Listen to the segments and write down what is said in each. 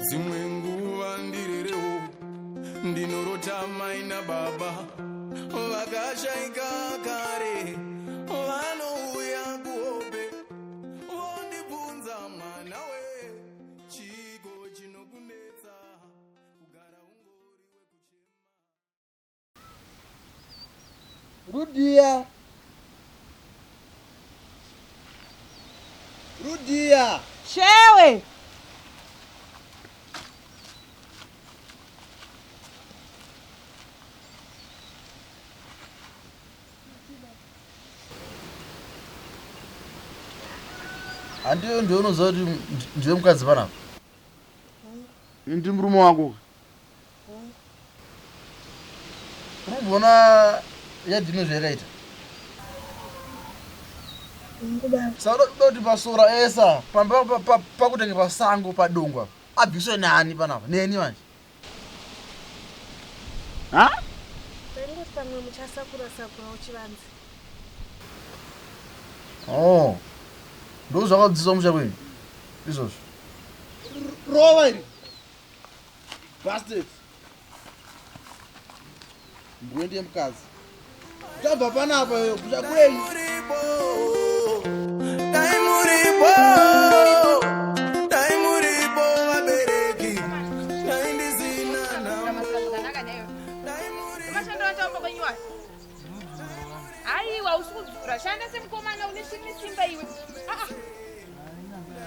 Dzimwe nguva ndirerewo ndinorota mai nababa vakashaika kare, vanouya kuhope vondibvunza, mwana we, chiko chinokunetsa kugara ungori wekuchema? Rudia! Rudia! Shewe! Handiyo ndiwe unoziva kuti ndiwe mukadzi panapa? Ndi murume wako. Unomboona yadhino zvayakaita? Saka unoda kuti pasora esa pamba pakutenge pasango padongo apa abviswe nani panapa? Neni manje. Ha? Ndaingoti pamwe muchasakura sakurawo chivanze. Oh. Ndozvakadzidziswa musha kwenyu izvozvo. Rova iri. Bastard. Mbwende yemukadzi. Tabva panapa iyo kusha kwenyu. Dai muripo, dai muripo vabereki, dai ndisina nhamo. Dai muripo. Aiwa, usi kudzura, shanda semukomana une simba iwe. Ah, ah.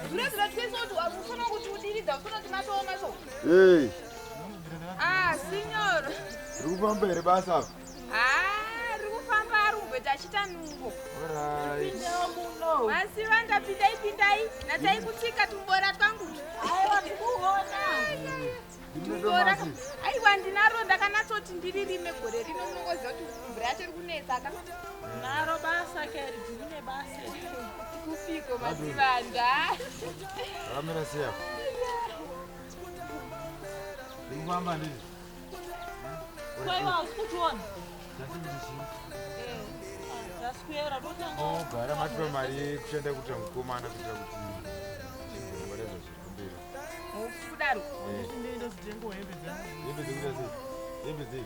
Dzura dzura twese kuti unofanira kuti udiridza, unofanira kuti matooma so. Hey. Ah, signor. Riri kufamba here basa apa? Ah, riri kufamba ari kumboita achiita nungo. Alright. Masivanda, pindai pindai. Natsai kutsika tumbora twangu. Aiwa, tikuona. Tumbora. Aiwa, ndinaro, ndakanatsoti ndiririme gore rino, munongoziva kuti mvura yacho iri kunetsa ka. Naro basa keri, dzine basa. Kupiko Masivanda. Rakamira sei apa? Riri kufamba ndizvo. Kwaiwa hausi kutiona. Taswera totanga. Mogara matipa mari yekushanda kuitira mukomana kuitira kuti chingomara zvazviri kumberi. Kudaro. Hembe dzekuita sei? Hembe dzei?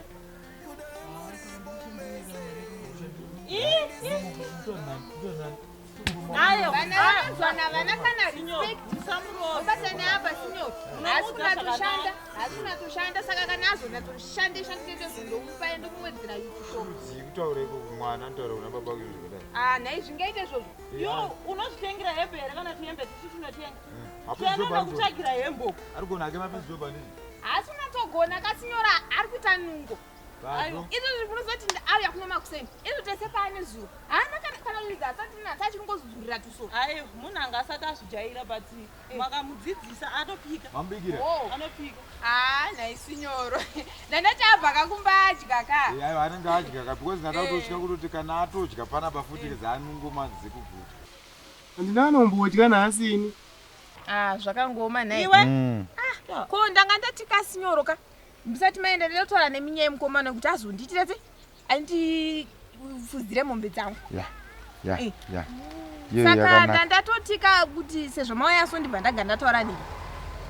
Ayo. Vana vanonzwana vana kana respect. Musamurova. Obata neapa signor. Haasi kunatsoshanda, haasi kunatsoshanda, saka kana azonatsoshande shande ndozondomupa ndomuwedzera kushoma. Dzii kutaura ikoko mwana anotaura kuna baba vake zvakadai. Ah, nhai zvingaite izvozvo. Yo, unozvitengera hembe here kana tuhembe tisu tunotenga? Mapisi job Tianoda ari kugona. kutsvagira hembe uko. Ari kugona hake mapisi job handiti? Haasi kunatsogona kasinyora, ari kuita nungo. Bado. Izvozvi munozoti auya kuno makuseni. Izvo tese paane zuva. Haana kana kuridza asati natsa achingozuzurira tusoro. Ayo, munhu anga asati azvijaira but makamudzidzisa anopika. Mamubikira? Oh. Anopika. Ah, nhai sinyoro. Ndandati abva kakumba adya ka. Eh, aiwa anenge adya ka because ndada kutotya kutoti kana atodya panapa futi dzaanungoma dzekuguta. Handina anombodya nhasi ini. Ah, zvakangooma nhai. Iwe? Ko ndanga ndati kasinyoro ka. Musati maenda ndinotaura neminyaya yemukomana kuti azondiitira sei? Andifudzire mombe dzangu. Ya. Ya. Eh. Ya. Iyo Saka yakanaka. ndandatotika kuti sezvo mauya so ndibva ndaga ndataura nemi.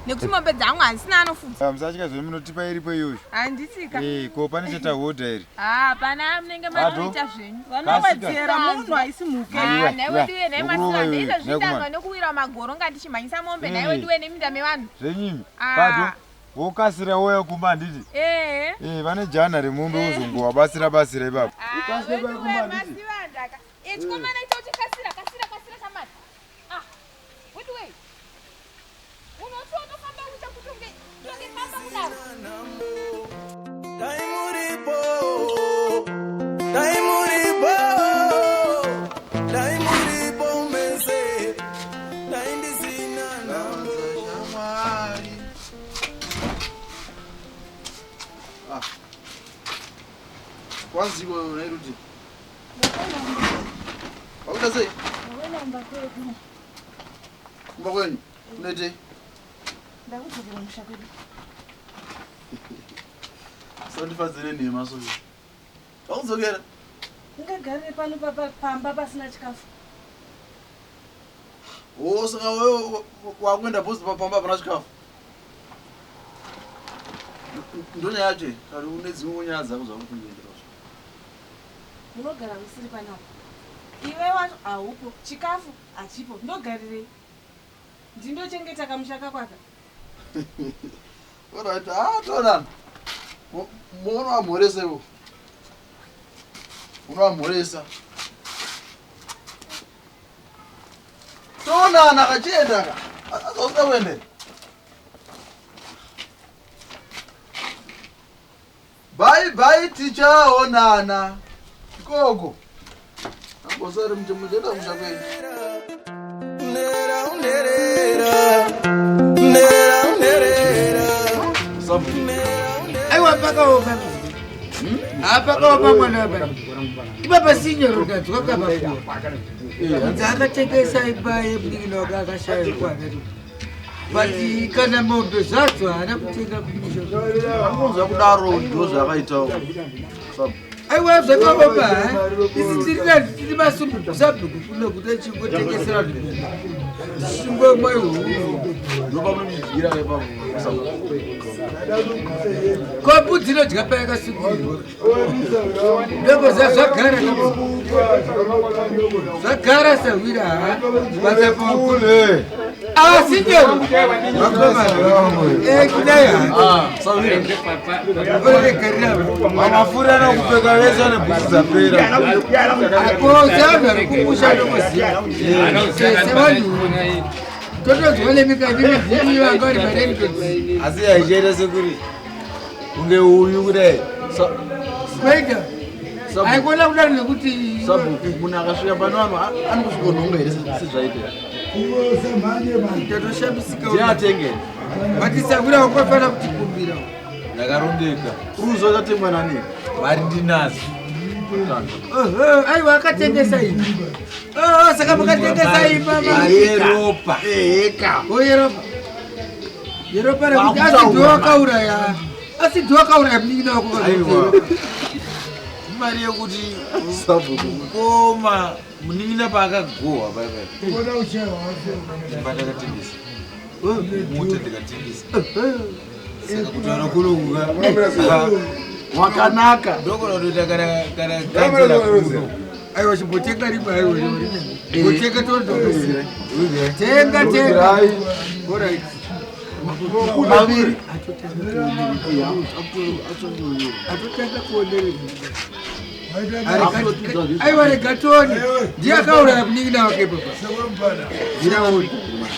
Nekuti mombe dzangu handisina anofudza. Ah, Musatya zvenyu munotipa iripo iyoyo. Handisika. Eh, ko pane chatahodha here? Ah, pana munenge matoita zvenyu. Vanowedzera munhu haisi mhuka. Ah, Iwe, nhai iwe, weduwe, nhai nokurova masivanda iwe, izvo nhai kumana. zvitanwa nekuwira magoro ngatichimhanyisa mombe nhai Eh. weduwe neminda mevanhu. Zvenyu imi. Ah. Bado. Wokasira wouya kumba handiti? Eh. Eh, vane jana remombe wozongowabatsira batsira ipapo. Ah, Ukasire weduwe kumba handiti? masivanda ka. Eh, chikomana icho chikasira kasira kasira chamari. Ah. Weduwe. Unoti unofamba kuita kutonge tonge famba kudaro. Dai muripo, dai muripo, dai muripo mese, dai ndisina nhamo. Shamwari. Ah. Kwanziko nhai Rudi. Wakuita sei? Ndakuenda kumba kwedu. Kumba kwenyu? Unoitei? Ndakudzokera musha kwedu. Sandifadzire nhema so. Wakudzokera? Ungagarire pano pamba pasina chikafu. Oh, saka wewe wakuenda post pamba hapana chikafu. Ndonyaya yacho iyi, kari une dzimwe nyaya dzako dzakukuendera. Munogara musiri panapa. Iwe wacho haupo, chikafu hachipo, ndogarirei? Ndindochengeta kamusha kako aka. Alright, ah toonana. Munoamhoresa iwo. Unoamhoresa. Toonana kachienda ka. Azoda kuende. Bye bye tichaonana. Ikoko. Ambosari muchenda musha kwenyu. Aiwa pakaoma. Apakaoma mwana wababa. Ipapa sinyoro ndadzwa kabakuwa. Dzakatengesa imba yemunin'ina wake akashaya kwanati. But kana mombe zvadzo haana kutenga kumusha. Anonzwa kudaro ndizvo zvaakaitawo. Aiwa zvakaoma isi tiri nani tiri masubhuku kuno kuti chingotengesera chingomwa ihuhu. Ndopamunomudyira ipapo. Ko mbudzi inodya payakasukirirwa. Ndokoza zvagara zvagara sahwira ha Kule. asi nyoro kudai ha oregarira Mamafura anokupfeka vese vane bhutsu dzapera. kozi anhu ari kumusha ndokoziva sevanhu totozwa nemikadimidimi vanga vari marenitodzi Asi haichaita sekuri kunge uyu kudai. kwaita haikona kudaro nekuti Sabhuku munhu akasvika pano vanhu anokusvikonhonga here sezvaita. Tatoshamisika. Ndiye atenge. But sahwira wakofanira kutikumbira. Ndakarongeka. Ruzo akatengwa nani? Mari ndinadzo. Oho, aiwa akatengesa imba. Oh, saka makatengesa imba Mari yeropa. Eheka. O yeropa. Yeropa rekuti asi ndiwe wakauraya. Asi ndiwe wakauraya munin'ina wako Aiwa. kazote. Mari yekuti Sabhuku. mukoma munin'ina paakagohwa paya paya. Imba ndakatengesa. Mota ndikatengesa. Saka kutaura kunoku ka. Wakanaka. Ndokona kutoita kana kana kanzela kuno. Aiwa chimbotenga rimwe aiwa rimwe. Botenga tondokuzira. Tenga tenga. All right. Maviri. Atotanga kuonerera. Aiwa rega tione. Ndiye akauraya munin'ina wake papa. Ziraoni.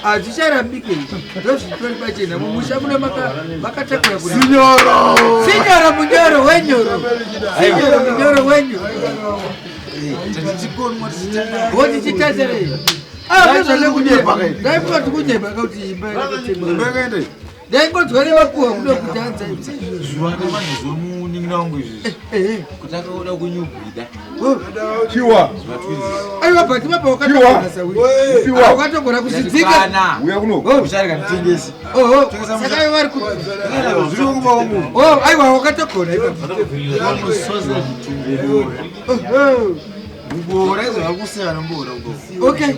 Hazvicharambike izvi. Ndozvitori pachena. Mumusha muno makatakura kuna. Sinyoro. Sinyoro munyoro wenyoro. Sinyoro munyoro wenyoro. Tatichikonwa tichitanda. Woti chitaserei. Ah, ndozvale kunyepa. Ndaifuna kuti kunyepa kuti imba yakatengwa. Imba yakaenda iyi? Ndaingonzwa nevakuwa kuno kuti anza imba. Zuva nemanhezu munin'ina wangu izvizvi. Kuti akauda kunyubwida. Chiwa. Zvimatwinzi. Aiwa but baba wakatogona sawiri. Chiwa. Wakatogona kuzvidzika. Kana. Uya kuno. Ucharika nditengesi. Oho, saka iwe vari ku. Zviri kuba wangu. Oh, aiwa wakatogona ipapo. Vanosozera chitumbero. Oho. Mubora izvo vari kuseva nomubora ubora. Okay.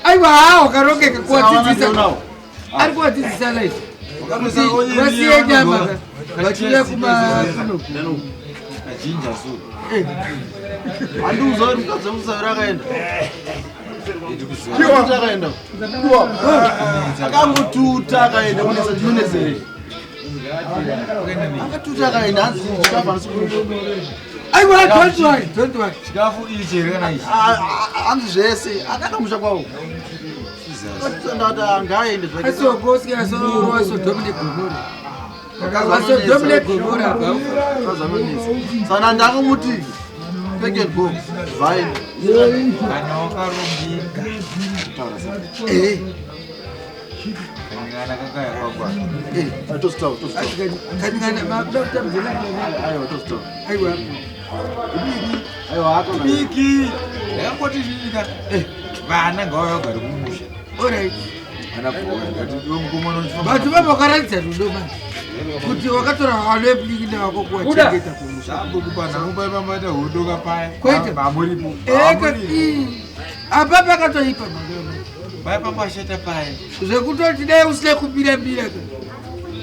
Aiwa haa wakarongeka kuwadzidzisa. Nawo. Ari kuwadzidzisa life. Wakatosa onye Vasiye nyama ka. Vachiuya kuma kuno. Kajinja so. Handiuza kuti mukadzi wangu Sawira akaenda. Chiwa. Kuti akaenda. Chiwa. Akangotuta akaenda kunetsa ndinonetsei. Akatuta akaenda hanzi chikafu handisi kuda. Aiwa don't worry, don't worry. Chikafu ichi here kana ichi? Hanzi zvese akaenda kumusha kwavo. Ndati ngaaende zvake. Asi wagosika so waso Dominic Gomora. Waso Dominic Gomora apa. Zvazvanonetsa. Saka ndakangomuti pack and go. Vaende. Kana wakarongeka. Taura sa. Eh. Kaningana kakaya kwakwa. Eh, tositaura, tositaura. Kaningana makuda kutambira. Aiwa, tositaura. Aiwa. Aiwa, atona. Biki. Ndakangoti zviika. Vana ngavauye vagare kumusha. All right. Vana bhora. Ndikati iwe mukomana uchifamba. Vanhu vava vakaratidza rudo manje. Kuti wakatora vana vemunin'ina wako kuwachengeta kumusha. Zvambokupa nhamu pamaita hodo kapaya. Kwete. Mamuripo. Eka ii. Apa pakatoipa mwana. Paya pamashata paya. Zvekutoti dai usina kubira bira ka.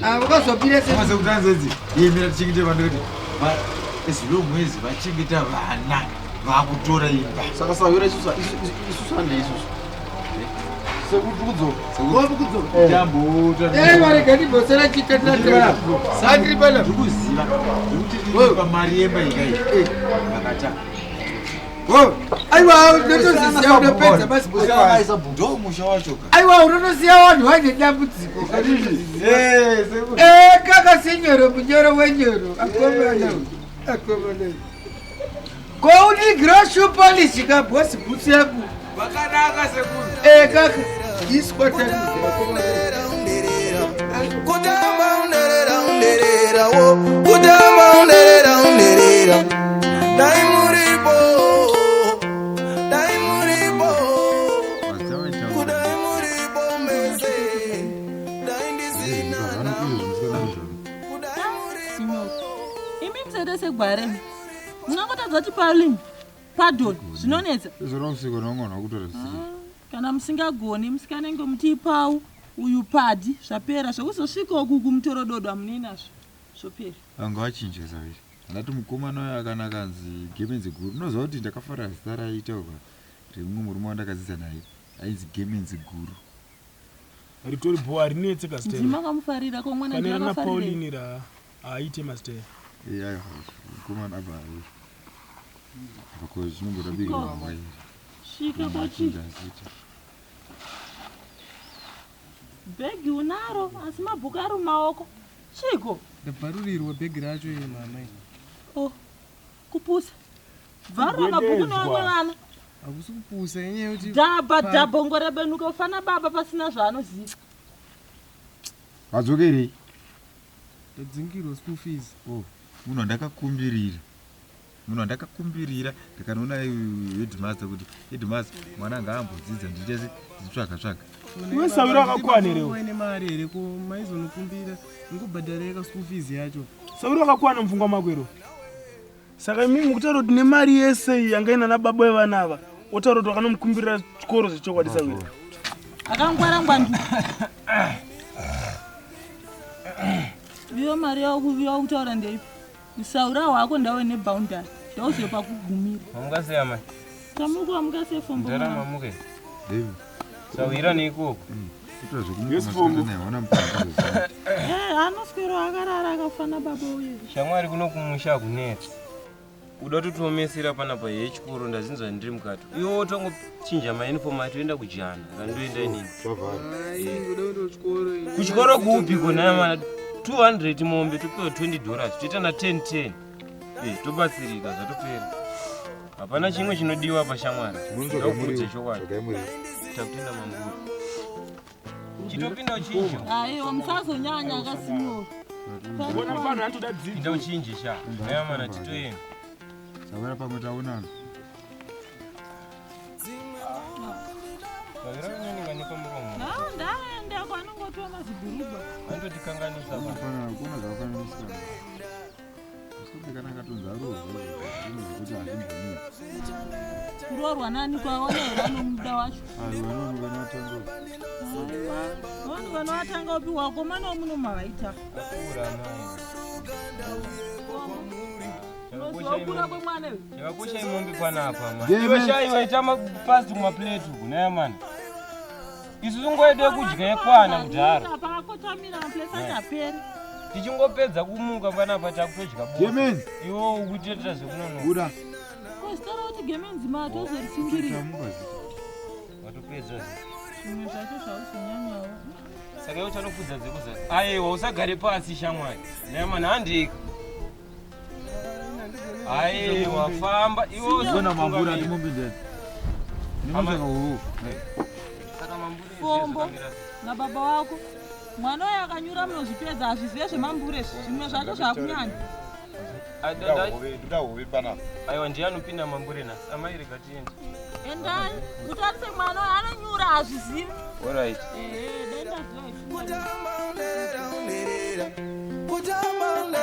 Ah, wakazopira se sekutanzedzi yemira tichengete vana kuti ezilo mwezi vachengeta vana vakutora imba. Saka sahwira isusu hande isusu sekuti kudzoka. Eh, varega ndibhosera chitetatera sandiri pana. Ndikuziva zvekuti pamari yemba ikai vakata. Aiwa, unotoziziya unopedza masibosi. Ndo musha wacho ka. Aiwa, unotosiya vanhu vaine dambudziko. Eh, kaka sinyoro munyoro wenyoro akomana akomana kounigira shoe polish ka bosi bhutsu yangu. Vakanaka sekuru. Eh, kaka iskwatani. Kutamba unerera unerera wo, kutamba unerera unerera, dai muripo, dai muripo, kudai muripo mese, dai ndisina. Imi musaita segwaremi, mungangotadza kuti Pauline pardon, zvinonetsa. Izvona usiku unongona kutora zvisiri. Kana musingagoni musikanenge muti pau uyu padhi, zvapera. Zvekuzosvika uku kumutorododo hamunei nazvo, zvopera. Anga wachinja saviri. Andati mukomana uyo akanaka anzi Gemenzi Guru. Unoziva kuti ndakafarira zita raitaurwa remumwe murume wandakadzidza naye ainzi Gemenzi Guru. Ritori bho, harinetse kazitera. Ndima akamufarira ko mwana? Pane rana Ndiakafarira. Pauline ra haaite mazitera. Aiwa, mukomana abva apa zvinomboda biri. Svika kwachi bhegi unaro asi mabhuku ari mumaoko, chiko? Ndabvarurirwa bhegi racho iyi mama. O kupusa, bvarura mabhuku nevamwe vana. Hakusi kupusa, inyaya yekuti Dhaba dhabhongo rebenuka ufana baba pasina zvaanoziva. Vadzokerei? Ndadzingirwa school fees. Oh, munhu wandakakumbirira, munhu wandakakumbirira, ndikanoona headmaster kuti headmaster, mwana ngaambodzidza, ndiite se ndichitsvaga tsvaga. Iwe Sawiro akakwana here? Waine mari here ko maizonokumbira ingobhadhareka school fees yacho? Sauri wakakwana mupfungwa mako iro? Saka imi mukutaura kuti nemari yese iyi yanga ina nababa vevana ava, otaura kuti wakanomukumbirira chikoro zvechokwadi, Sawira? Akangwara ngwandu iyo mari yakutaura ndeipi? Usaura hwako ndawe neboundary ndauzive pakugumira. Mamuka amai. Tamuka, wamuka sefombo. Ndara mamuke. Sawira neikoko. Yes, Fombo. Eh, anoswero akarara akafana baba uye. Shamwari, kuno kumusha hakunetsi. Uda kutotiomesera panapa yechikoro, ndazinzwa ndiri mukati. Iwe wotongochinja mauniform atoenda kujana randoenda inini. Kuchikoro kupi kona mana 200 mombe topiwa $20, toita na 10 10. Eh, tobatsirika, zvatopera. Hapana chimwe chinodiwa pashamwari. Ndakuudza chokwadi. Takutenda manguru. Chitopinda uchinje. Aiwa, musazonyanya akasinyora. Pinda uchinje sha. Naya mana titoenda. Sawira, pamwe taonana. Sawira unonenga nepamuromo. Ndaenda kwanongopiwa mazibhurugwa. Anototikanganisa ba. Kunofanana kuona zvakafanana musikana. Musikana kana akatonzi aroorwa zvinhu zvekuti hazvimbonii. Kuroorwa nani? Kwaona here anomuda wacho? Aiwa, vanovatanga. Vanhu vanovatanga upiwa komana womuno mavaita. Akura mai. Unoziva kukura kwemwana iwe. Chakakosha imombe panapa ma. Deme. Iwe shai waita mapasti kumaplate uku naya mana. Isu tungoede kudya yekwana kudhara. Pakakotamira maplate achaperi. Tichingopedza kumuka panapa takutodya bota. Gemenzi. Iwe ukutoita zvekunonoka. Buda. Kozita kuti gemenzi matozoritsungirira. Watopedza zve. Zvimwe zvacho zvauzonyanyawo. Saka iwe uchanofudza dzekuzasi. Aiwa, usagare pasi shamwari. Naya mana handika. Aiwa, famba iwe. Ona mambura ndimombindeni. Nemusaka uwu. Fombo nababa wako, mwana uyo akanyura munozvipedza, hazvizive zvemambure izvi, zvimwe zvacho zvakunyanya. Ndoda hove panapa. Aiwa, ndiye anopinda mambure nhasi. Amai, rega tiende. Endai mutarise mwana uyo anonyura, hazvizivi. Alright. Ehe, dai ndaziva. Kutamba.